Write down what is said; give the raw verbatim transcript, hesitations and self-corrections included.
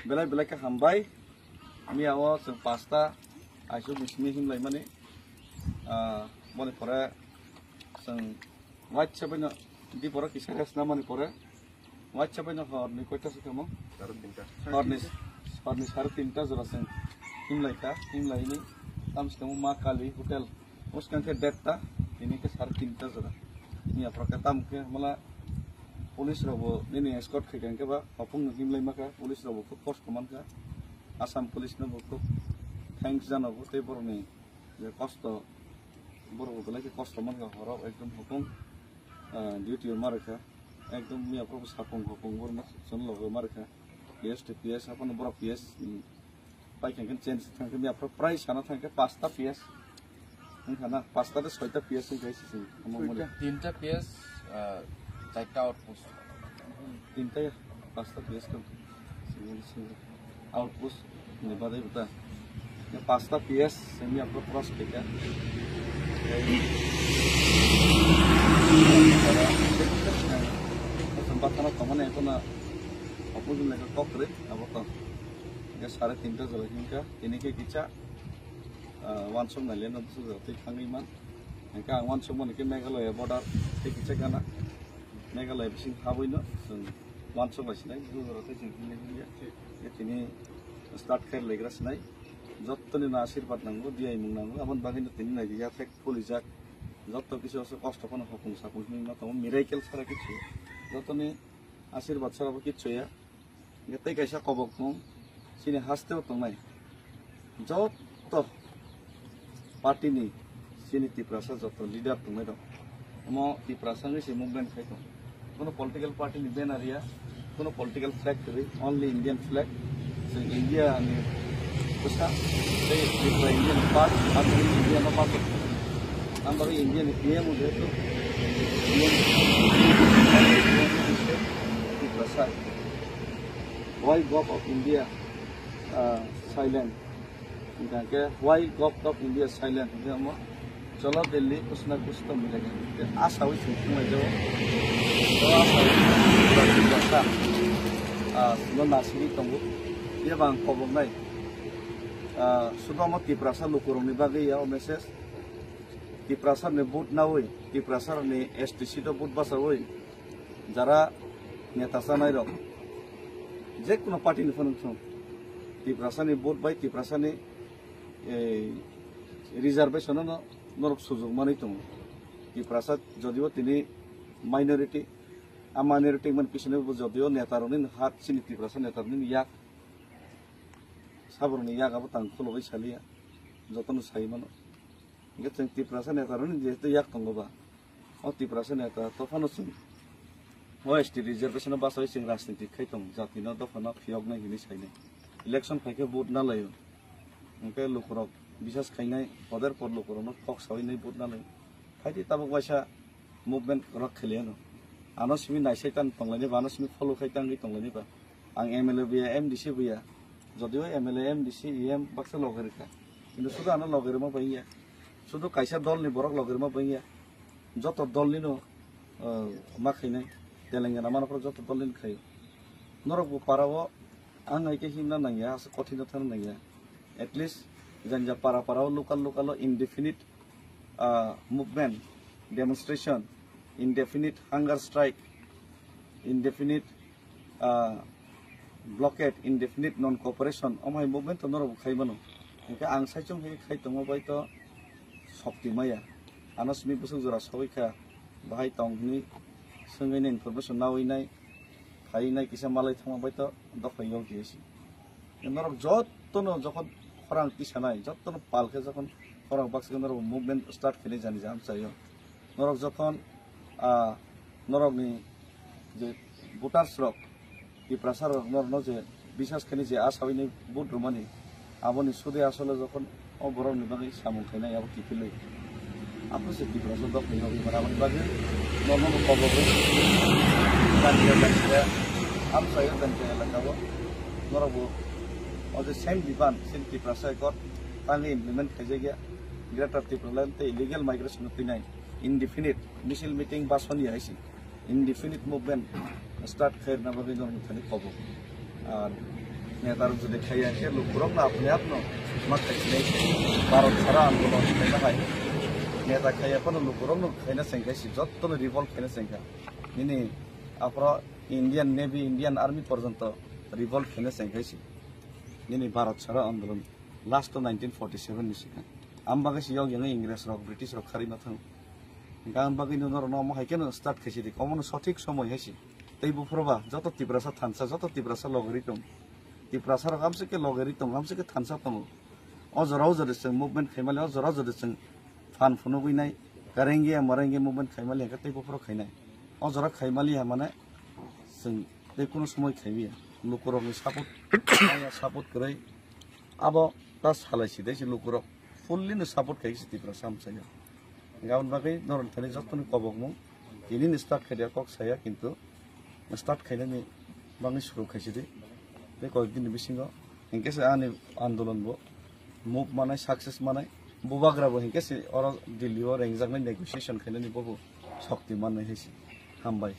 Belai belai khe hambai. Miya o chwng pasta aisuk ni simi himlai mani. Ah, boni pore chwng waitsa baino di pore kisa khe sna mani pore waitsa baino hor ni koita se kamo? Sare tinta. Hor ni, hor ni sare tinta jora chwng himlai kha, himlai ni tam se kamo Ma Kali Hotel. Muskang khe dead ta, tini khe sare tinta jora. Miya pore khe tam khe mala police rok bo nini escort khai khe ba hopung no himlai ma kha, police rok bo khub kosto man kha. Assam police no bo khub thanks jano bo tei borok ni je kosto, borok bo belai khe kosto man kha, horo ekdom hopung, ah, duty o ma rwkha. Ekdom miya pore bo sapung hopung borok no chwng logo ma rwkha. P S to P S haphano borok P S, mm, pai khe change thang khe miya pore prai sana thang khe pasta P S. Wngkha na, pasta de soita P S wngkha sisi. Tinta P S, ah, charta outpost. Tinta ya, pasta P S tong. Single, single. Outpost ni badai bata. Ya pasta P S, semi apa cross keka. Tempat sana teman yang kena apa pun mereka kokre, apa tong. Ya sare tinta jora hingka, ini ke kicha, ah, wansuk nai leno busu jora tei thangwi man. Hingke ang wansuk mani ke Meghalaya border tei kisa gana. Meghalaya bising habwi no chwng wansuk bai sinai, busu jora tei chwng himlai himya. Ke tini start khair legra sinai. Jottoni no asirbat nango, diyaimung nango, aboni bagwi no tini nai ya thek pulijak. Jotto kisa oso kosto phano hopung sapung himlai ma tongo, miracle sara kichu. Jottoni asirbat sara bo kichu ya. Hingke tei kaisa kobok tong, chini haste o tongnai joto party ni chini Tiprasa joto leader tongnai rok. Omo Tiprasa wngwi se movement khai tong. Kono political party ni banner ya, kono political flag kwrwi, only Indian flag. Chwng India ni bwsa, tei Tripura India ni part, Assam India no part. Ang bagwi India ni P M o jehetu, P M Tiprasa. Why Govt of India, ah, silent? Hingkha khe, why Govt of India silent? Hingkhe omo, cholo Delhi, kuch na kuch to milega. Asawi sing thumai jago. O asawi sing thumai jago. Ah, no nasiri tongo. Iya bang kobok nai. Ah, sudo omo Tiprasa lukurokni bagwi ya o message. Tiprasa ni vote nawi, Tiprasa ni S T C to vote basawi. Jara neta chanai rok, je kono party ni phano wngthung, Tiprasa ni vote bai Tiprasa ni, eh, reservation no norok sujok manwi tongo. Tiprasa jodio tini minority, a minority man pisini bo jodio neta rokni hat chini Tiprasa neta rokni yak saborokni yak abo tang khulogwi saliya, jotono sai mano. Hingke chwng Tiprasa neta rokni jehetu yak tongo ba, o Tiprasa neta to phano chwng O S T reservation o bachawi chwng rajniti khai tong, jati no dopha no phiyok nai hinwi sai nai. Election phai khe vote na laio. Hingke lukurok bisas khainai, poder por lukurok no kok sawi nai vote na lai. Phaidi tabuk waisa movement rok khele ano. Ano simi naisai tan tong laini ba, ano simi follow khai tangwi tong laini ba. Ang M L A buya, M D C buya. Jodio M L A, M D C, E M baksa loge rwkha. Kintu sudu ano loge rwma bai ya. Sudu kaisa dol ni borok loge rwma bai ya. Joto dol ni no, uh, ma khainai. Telengana mano phoro joto dol ni khaio. Norok bo para o ang hai khe himna nangya, asa kothin no thangna nangya. At least janja para para o local local o indefinite, uh, movement, demonstration, indefinite hunger strike, indefinite ah, blockade, indefinite non-cooperation, omo hai movement to norok bo khai mano. Hingke ang saichung hai khai tongma bai to sokti maya. Ano simi bwswk jora sogwi kha, bahai tong hwnwi swngwi nai information nawi nai, khai nai kisa malai thangma bai to dophai yok di si. Norok jotono jokhon khorang tisanai, jotono pal khe jokhon khorang baksa norok movement start khainai jani jaham chaio. Norok jokhon, ah, norokni je voters rok, Tiprasa rok norokno je bisas khainai je asawi ni vote rwmani, aboni sude asole jokhon o borokni bagwi samung khainai abo kiphilwi. Aphuru se Tiprasa dok ni nokni mara aboni bagwi norokno bo kobok rw. Jani jani amchaio jani jani elaka o norok bo o je same demand chini Tiprasa Accord tangwi implement khaijakya. Greater Tipraland tei illegal migration no twinai indefinite misil meeting basoni hai se indefinite movement start khairna bagwi norokni thani kobok. Ar Neta rok jodi khaiya khe lukurok no apni apno ma khai sinai se. Bharat sara andolon khaina hai. Neta khaiya phano lukurok no khaina sengkhai si, jotto no revolt khaina sengkha. Nini aphro Indian Navy, Indian Army porjonto revolt khaina sengkhai si. Nini Bharat sara andolon last to nineteen forty seven ni sikha. Am bagwi si yok yang Ingres rok, British rok khari ma thang. Gan bagwi no norok no mo hai khe no start khaisi di. Omo no sothik somoi hai si. Tei buphuru ba joto Tiprasa thansa, joto Tiprasa logori tong. Tiprasa rok amse ke logori tong, amse ke thansa tongo. O jora o jora chwng movement khaimali, o jora o jora chwng phan phunugwi nai, karenge marenge movement khaimali hwnkhe tei buphuru khainai. O jora khaimali ha mane chwng tei kuno somoi khaiwi ya. Lukurokni support, maya support kwrwi. Abo ta salai si dai si lukurok fully no support khai si Tiprasa amsaya. Gabon bagwi norok thani jottoni kobokmung tini ni start khai dia kok saya, kintu start khainani bagwi suru khaisi di. Tei koyek din ni bisingo hinkhe se ani andolon bo move manai, success manai, bubagra bo hinkhe se oro Delhi o rengjaknai, negotiation khainani bobo shokti mannai hai se. Hambai.